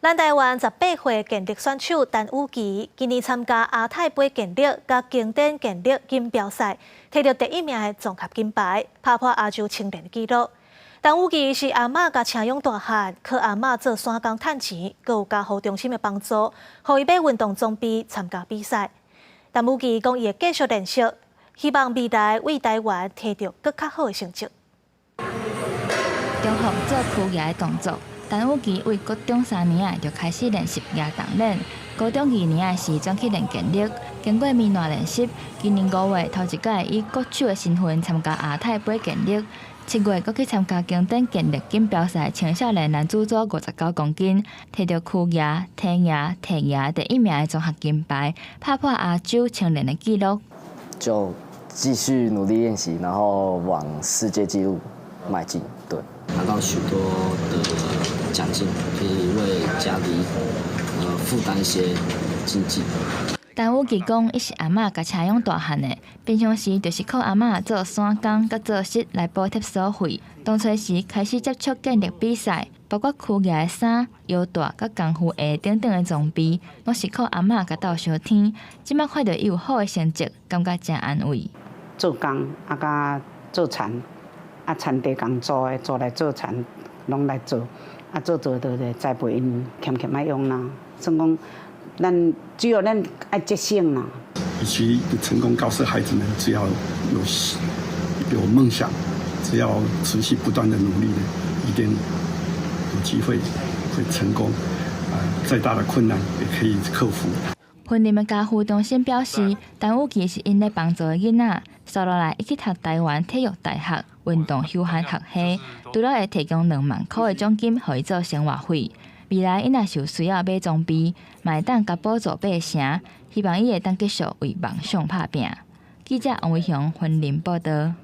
咱台灣18歲健力選手陳宇琪，今年參加亞太盃健力佮經典健力錦標賽，摕著第一名的綜合金牌，拍破亞洲青年紀錄。陳宇琪是阿嬤共請養大漢，靠阿嬤做散工趁錢，閣有家護中心的幫助，予伊買運動裝備參加比賽。陳宇琪講，伊會繼續練習，希望未來為台灣摕著閣較好的成績。重複做屈舉的動作。陳宇琪對國中3年仔就開始練習舉重練，高中2年仔時轉去練健力，經過綿爛練習，今年5月頭一擺以國手的身份參加亞太盃健力，7月閣去參加經典健力錦標賽青少年男子組59公斤，摕著屈舉、挺舉、提舉第一名的綜合金牌，拍破亞洲青年的紀錄。就繼續努力練習，然後往世界紀錄邁進。對，拿到許多的獎金，可以為家裡負擔一些經濟。陳宇琪講，伊是阿嬤共請養大漢的，平常時就是靠阿嬤做散工佮做穡來補貼所費。當初時開始接觸健力比賽，包括屈舉的衫、腰帶佮功夫鞋等等的裝備，攏是靠阿嬤共鬥相添。這擺看著伊有好的成績，感覺誠安慰。做工啊，佮做田，啊田地共租的，租來做田，攏來做，啊做做做咧栽培𪜶俭俭仔養啦。算講，咱主要咱愛節省啦。以及成功告訴孩子們，只要有夢想，只要持續不斷的努力，一定有機會會成功。啊，再大的困難也可以克服。雲林的家護中心表示，陳宇琪是𪜶咧幫助的囡仔，紲落來伊去讀台灣體育大學運動休閒學系，除了會提供2萬箍的獎金予伊做生活費。未來伊若是有需要買裝備，嘛會當共補助8成，希望伊會當繼續為夢想拍拚。記者王維雄雲林報導。